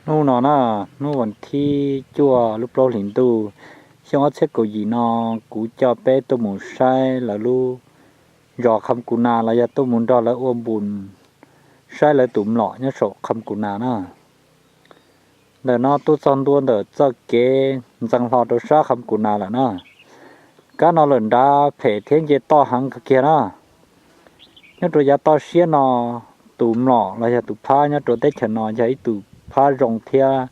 Hnub no na, hnub vas thib cuaj lub plaub hlis ntuj, xyoo ob txhiab kaum yim no, kuv coj peb tuaj mus saib lawv lub zos Kham Kus Nas los yog tuaj mus nrog lawv ua npus saib lawv tus mlom nyob saum Kham Kus Nas na. Ntawm no tuaj txog ntua ntawm txoj kev ntxeev hlo rau sab Kham Kus Nas lawm na. Kab no lawm nrad phem thiab nce toj heev kawg kiag na. Nyob rau yav toj siab no, tus mlom los yog tus phab nyob rau teb chaws no yog ib tus phab zoo thiab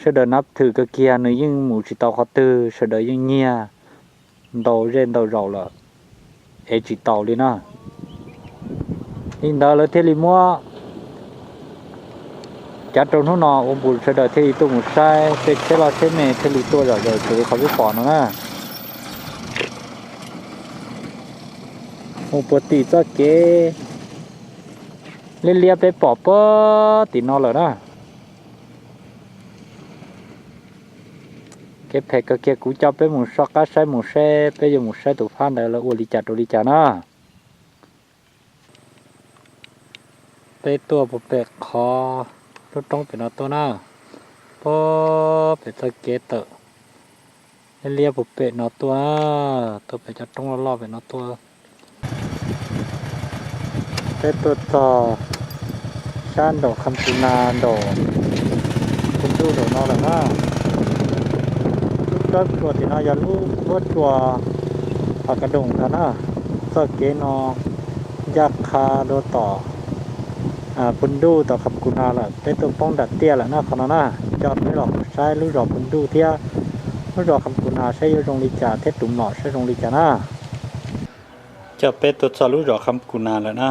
sawv daws nab thwm kawg kiag, nws yeej mus tsis tau qhov twg, sawv daws yeej nyiag ntau zej ntau zaus lawm, ev tsis taus li na. Li ntawd lawv thiaj li muab cav rau hnub no ua npus sawv daws thiaj li tuaj mus saib, tej tsheb loj tsheb me thiaj li tuaj zom zaws raws li qhov peb pom no na. Mus puag tim txoj kev liab liab peb pom puag tim no lawm na. Kev phem kawg kiag, kuv coj peb mus soj qab saib mus seb peb yuav mus saib tus phab ntawd lawv ua li cas rau li cas na. Peb tuaj puag pem qhov lub roob pem no tuaj na, puag pem txoj kev tawm liab liab puag pem no tuaj, tuaj pem cov roob loj loj pem no tuaj. Peb tuaj txog sab nraum Kham Kus Nas nraum Phu Nduj nraum no lawm na. Lub pob tsuas tim no yog lub pob tsuas Pham Kas Doom ntag na. Txoj kev no ncaj qha dua tom Phu Nduj tom Kham Kus Nas lawm, peb tuaj poob nram tiaj lawm na qhov no na. Coj peb los mus saib lub zos Phu Nduj thiab lub zos Kham Kus Nas saib yuav zoo li cas thiab tus mlom saib zoo li cas na. Coj peb tuaj txog lub zos Kham Kus Nas lawm na.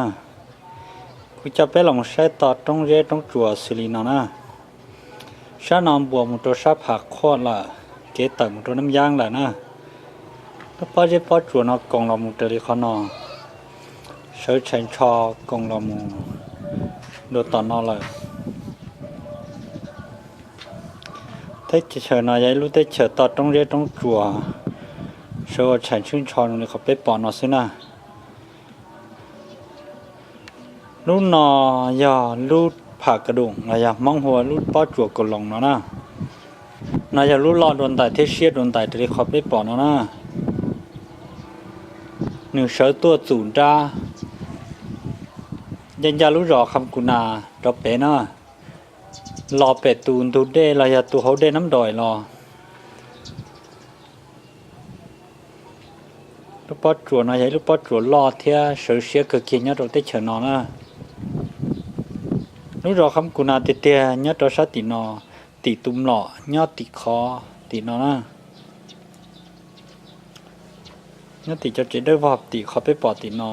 Kuv coj peb los mus saib toj roob zeb roob tsuas xws li no na. Sab no npuas mus rau sab Pham Qhuaj lawm, kev tawm mus rau Nab Yaab lawm na. Lub pob zeb pob tsuas no koos los mus raws li qhov no, sawv tshais ntsho koos los mus dua tom no lawm. Teb chaws no yog ib lub teb chaws toj roob zeb roob tsuas, sawv ua tshais ntswb ntsho zoo li qhov peb pom no xwb na. Lub no yog lub Pham Kas Doom los yog Hmoob hu ua lub pob tsuas Kaus Loos no na. No yog lub loj dua ntais thiab siab dua ntais raws li qhov peb pom no na. Nws sawv tuaj txum nrab, ncaj ncaj lub zos Kham Kus Nas rov pem na, los pem tus ntug dej los yog tus hauv dej Nab Nroim los. Lub pob tsuas no yog ib lub pob tsuas loj thiab sawv siab kawg kiag nyob rau teb chaws no na. Lub zos Kham Kus Nas tiag tiag nyob rau sab tim no, tim tus mlom nyob tim qhov tim no na. Nyob tim cov tsev dawb vog tim qhov peb pom tim no.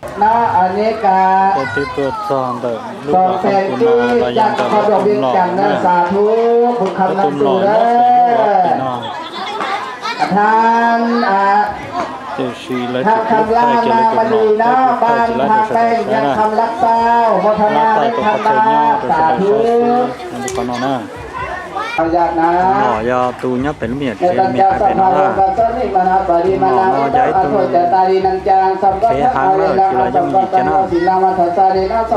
Peb twb tuaj txog ntawm lub zos Kham Kus Nas los yog ntawm lub tus mlom na. Lub tus mlom nyob pem lub zos tim no. Tiam sis lawv tsis pub thaij kiag lub tus mlom, peb kuj thaij tsis laib rau sawv daws saib na. Lawv thaij tus qhov chaw nyob rau sawv daws saib xwb, li qhov no na. Tus mlom yog tus nyob pem lub me nyuam tsev me hais pem no na. Tus mlom no yog ib tug khev heev na, tsis los yooj yim kiag na.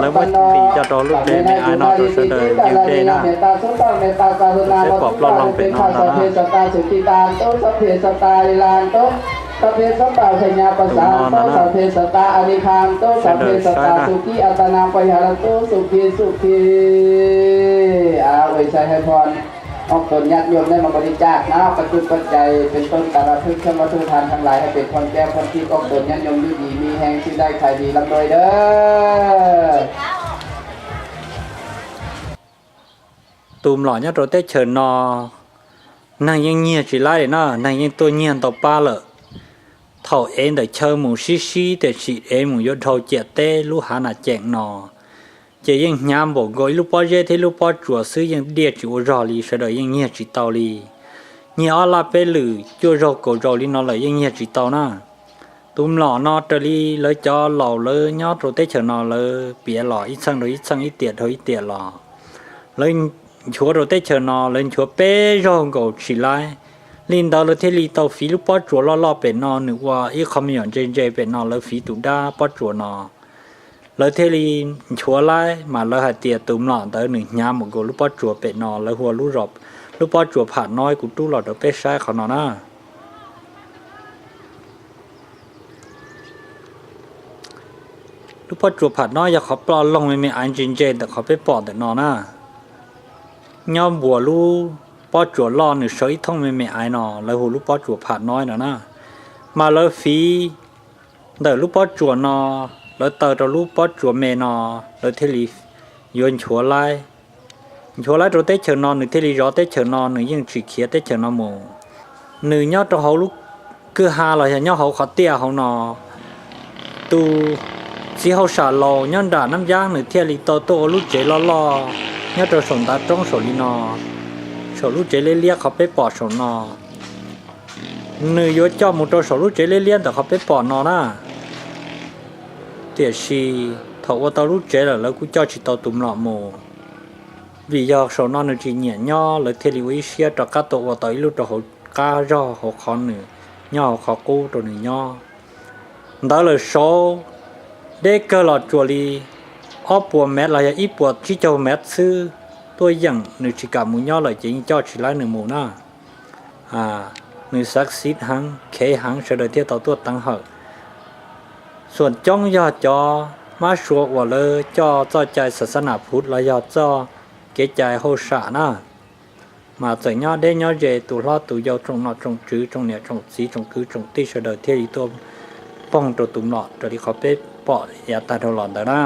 Lawv muab nqis coj rau lub tsev me hais no rau sawv daws yeej dej na. Peb pom ploj loog pem no ntag na. Tus no na, sawv daws saib na. Ua ib sai hais phoo, ob tug nyab nyoom nej mas bos li cas na, pab tug pab cai peb tooj tas la phwj kheej ua tug thav thang lais hais pem phoo cai phoo tij, ob tug nyab nyoom nyob yim me heev tsis dai khais li lam nroi dawb. Tus mlom nyob rau teb chaws no neeg yeej nyiag tsis laib li na, neeg yeej tuaj nyiag ntau pab lawm. Thaum ev ntawm chaw mus sib sib tiam sis ev mus yuav dhau ciam teb lub hav nas ceem no, ces yeej hnyav npaum nkaus ib lub pob zeb thiab lub pob tsuas xwb, yeej diaj tsis ua zog li, sawv daws yeej nyiag tsis tau li. Nyiag ob laj peb lwm cuaj zaug kaum zaus li no lawm yeej nyiag tsis tau na. Tus mlom no raws li lawv cov laus lawv nyob rau teb chaws no lawv piav los ib txheej dhau ib txheej, ib tiam dhau ib tiam los, lawv nchuav rau teb chaws no lawv nchuav peb zaug nkaus tsis laib. Li ntawd lawv thiaj li tau fiv lub pob tsuas loj loj pem no, nws ua ib qho me nyuam ntse ntse pem no, lawv fiv tus dab pob tsuas no. Lawv thiaj li nchuav laib mas lawv hais tias tus mlom ntawd nws hnyav mus nkaus lub pob tsuas pem no, lawv hu ua lub pob tsuas Pham Nob. Kuv rub los rau peb saib qhov no na. Lub pob tsuas Pham Nob yog qhov ploj loog me me aiv ntse ntse ntawm qhov peb pom ntawm no na. Nyob npuas lub pob tsuas loj nws sawv ib thooj me me aiv no lawv hu lub pob tsuas Pham Nob no na. Mas lawv fiv ntawm lub pob tsuas no, lawv taw rau lub pob tsuas me no, lawv thiaj li yuav nchuav laib. Nchuav laib rau teb chaws no nws thiaj li zov teb chaws no, nws yeej tsis khiav teb chaws no mus. Nws nyob rau hauv lub kwj ha los yog nyob hauv qhov tiaj hauv no, tus txiv hauj sam laus nyob nram Nab Ncaab nws thiaj li tau tuaj ua lub tsev loj loj nyob rau saum ntav roob saum li no, saum lub tsev liab liab qhov peb pom saum no. Nws yuav coj mus rau saum lub tsev liab liab ntawm qhov peb pom no na. Tiam sis thaum ua tau lub tsev lawm lawv kuj coj tsis tau tus mlom mus, vim yog saum no nws tsis nyiam nyob, lawv thiaj li ua ib siab rov qab tuaj ua tau ib lub rau hauv qab zog hauv qhov nws nyob hauv qhov qub rau nws nyob. Ntawd lawm saud deb kawg los tsuas li ob puas mev los yog ib puas tsib caug mev xwb, tuaj yeem nws tsis kam mus nyob lawm ces yeej coj tsis laib nws mus na. Nws xav xiv heev khev heev sawv daws thiaj tau tuaj teev hawm. Xuam coob yog cov mab sua uas lawv coj txoj cai xav xab nas phuv los yog txoj kev cai hauj sam na, mas txawm nyob deb nyob ze, tus hlob tus yau, tsoom nom tsoom tswv, tsoom niam tsoom txiv, tsoom kwv tsoom tij sawv daws thiaj li tuaj poog rau tus mlom raws li qhov peb pom yav tag dhau los ntawd na.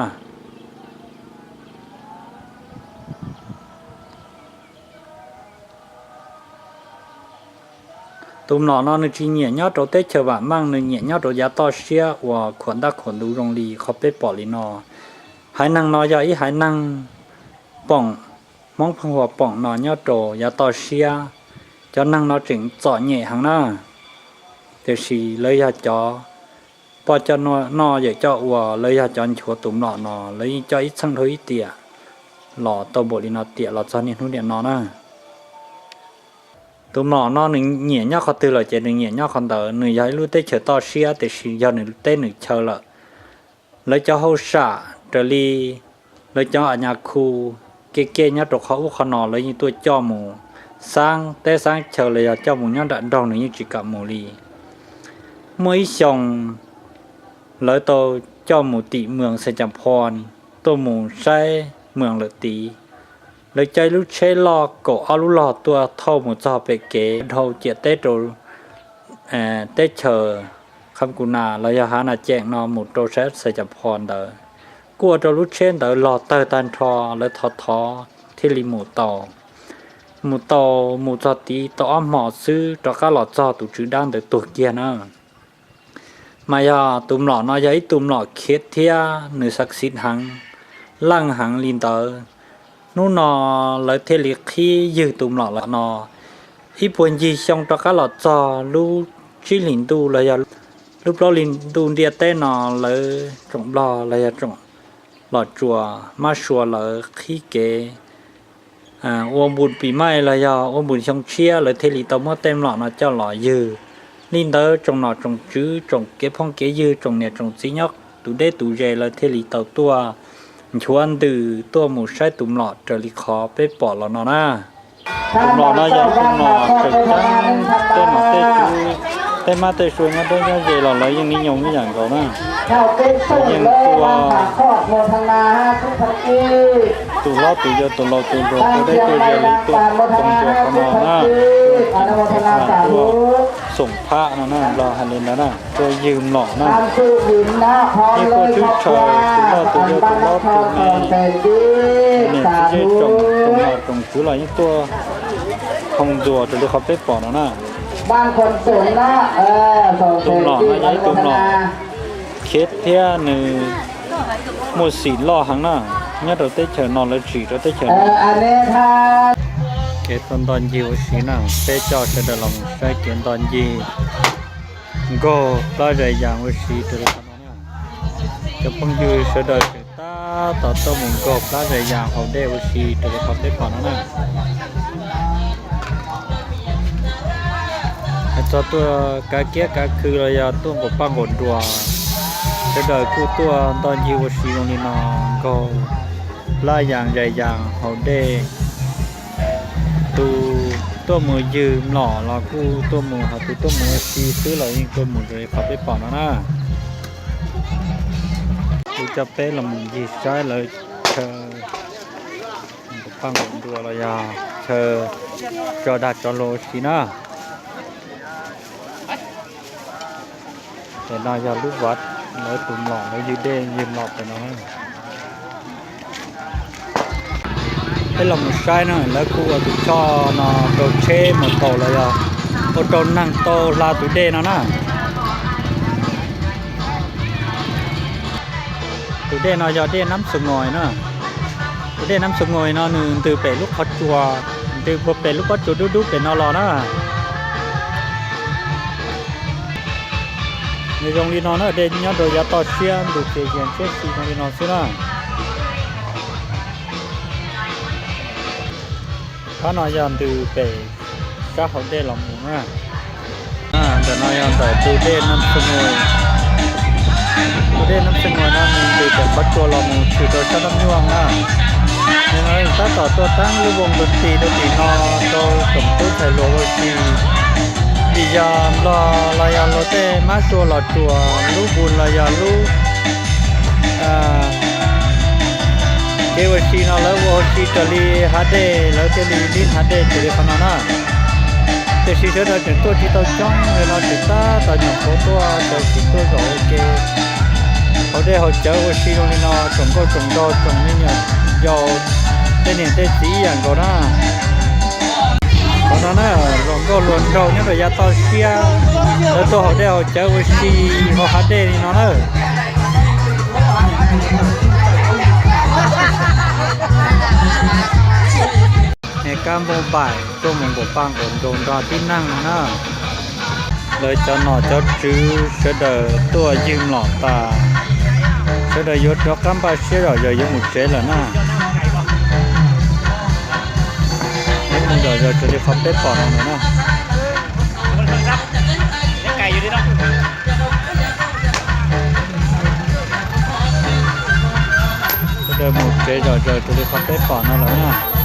Tus mlom no nws tsis nyiam nyob rau teb chaws vam meej, nws nyiam nyob rau yav toj siab uas khuam ntaj khuam ntuv zoo li qhov peb pom li no. Haiv neeg no yog ib haiv neeg Poom, Hmoob pheej hu ua Poom no nyob rau yav toj siab. Cov neeg no tseem txom nyem heev na, tiam sis lawv yog cov poj coj noj yawm coj ua, lawv yog cov nchuav tus mlom no, lawv yeej coj ib txheej dhau ib tiam los tau npaum li no tiam los txog niaj hnub niam no na. Tus mlom no nws nyiam nyob qhov twg lawm ces nws nyiam nyob qhov ntawd. Nws yog ib lub teb chaws toj siab tiam sis yog nws teb nws chaw lawm. Lawv cov hauj sam raws li lawv cov a nyas khu kev kev nyob rau qhov ub qhov no lawv yeej tuaj coj mus xaab teb xaab chaw los yog coj mus nyob nram nroog nws yeej tsis kam mus li. Muaj ib xyoo lawv tau coj mus tim moos Xais Cas Phos, tuaj mus saib moos lawm tid. Lawv coj ib lub tsheb loj kaum ob lub log tuaj thauj mus txog pem kev dhau ciam teb rau teb chaws Kham Kus Nas los yog Hav Nas Ceem no mus rau sab Xais Cas Phos ntawd. Kuj ua rau lub tsheb ntawd log tawg tag nrho, lawv thov thov thiaj li mus tau. Mus tau mus txog tid tau ob hmos xwb rov qab los txog tus tswv dab ntawd tuag kiag na. Mas yog tus mlom no yog ib tus mlom khiav thiab nws xav xiv heev, leej heev li ntawd. Hnub no lawv thiaj li qhib ywg tus mlom lawm no. Ib puag ncig xyoo rov qab los txog lub tsib hlis ntuj los yog lub plaub hlis ntuj ntiaj teb no, lawv tsoom nplog los yog tsoom los tsuas mab sua lawv qhib kev ua npus pis maij los yog ua npus xyoo tshiab, lawv thiaj li tau muab tej mlom no coj los ywg. Li ntawd tsoom nom tsoom tswv, tsoom kev phooj kev ywg, tsoom niam tsoom txiv nyob tus deb tus ze lawv thiaj li tau tuaj nchuav ntws tuaj mus saib tus mlom raws li qhov peb pom los no na. Tus mlom no yog tus mlom tseem ceeb, tej nom tej tswv, tej mab tej sua nyob deb nyob ze los lawv yeej nib nyoo ib yam nkaus na. Yeej tuaj tus hlob tus yau tus laus tus nruag tuaj deb tuaj ze li tuaj koog ncuas qhov no na. Tuaj xoom phab no na, nplog hais li ntawd na, tuaj ywg mlom na. Yeej tuaj tswb tshaws tus loj tus yau tus hlob tus me, niam txiv zej tsoom, tsoom nom tsoom tswv los yeej tuaj hoo ntxuas raws li qhov peb pom no na. Tus mlom no yog ib tug mlom khiav thiab nws muaj xim loj heev na, nyob rau teb chaws no lawv tsim rau teb chaws no. Kev tuaj nto ncig ua si na, peb coj sawv daws los saib kev nto ncig nkaug plab zais yas ua si rau li qhov no na. Cov phooj ywg sawv daws tseem tab tom tuaj mus nkaug plab zais yas haus dej ua si rau li qhov peb pom no na. Hais txog tuaj kav kiab kav khw los yog tuaj nqaum paj nqaum nruas, Sawv daws kuj tuaj ntoj ncig ua si zoo li no, nkaug plab yas zais yas haus dej. Tus tuaj mus ywg mlom los kuj tuaj mus, ho tus tuaj mus ua si xwb los yeej tuaj mus raws li qhov peb pom no na. Kuv coj peb los mus ncig saib lawv chaw nqus paj nqus nruas los yog chaw tso dag tso luag ua si na. Pem no yog lub vav, lawv tus mlom, lawv ywg dej ywg mlom pem no. Peb los mus saib na, lawv kuj ua tus choj no rau tsheb mus kaus los yog ua rau neeg tau hla tus dej no na. Tus dej no yog dej Nab Xu Ngos na. Tus dej Nab Xu Ngos no nws ntws pem lub qhov tsua, ntws puag pem lub pob tsuas dub dub pem no los na. Nws zoo li no na, dej nyob rau yav toj siab ntws txias zias ntshiab si zoo li no xwb na. Qhov no yog ntws pem sab hauv dej los mus na. Ntawm no yog ntawm tus dej Nab Xu Ngos. Tus dej Nab Xu Ngos no nws ntws pem qhov tsua los mus tshwm rau sab Nab Nyuaj na. Tab tom tuaj teeb lub voos tus tis rau tim no rau tsoom tub ntxhais hluas ua si. Vim yog Nplog los yog luag tej mab sua los tsuas lub npus los yog lub kev ua si no lawv ua ua si raws li hav dej, lawv thiaj li lib hav dej raws li qhov no na. Tiam sis sawv daws tseem tuaj tsis tau coob li no, tseem tab tom nyuam qhuav tuaj tau tsis tuaj zaum ua ke. Haus dej haus cawv ua si zoo li no, tsoom nkauj tsoom nraug, tsoom me nyuam yaus, tej niam tej txiv ib yam nkaus na. Qhov no na, luag nkauj luag nraug nyob rau yav toj siab, lawv tuaj haus dej haus cawv ua si hauv hav dej li no na. Niag kab npauj npaim tuaj mus nqus paj nqus nruas nrog tib neeg na. Lawv cov nom cov tswv sawv daws tuaj ywg mlom tas, sawv daws yuav rov qab npaj siab zom zaws yuav mus tsev lawm na. Peb mus zom zaws raws li qhov peb pom no na. Sawv daws mus tsev zom zaws raws li qhov peb pom no lawm na.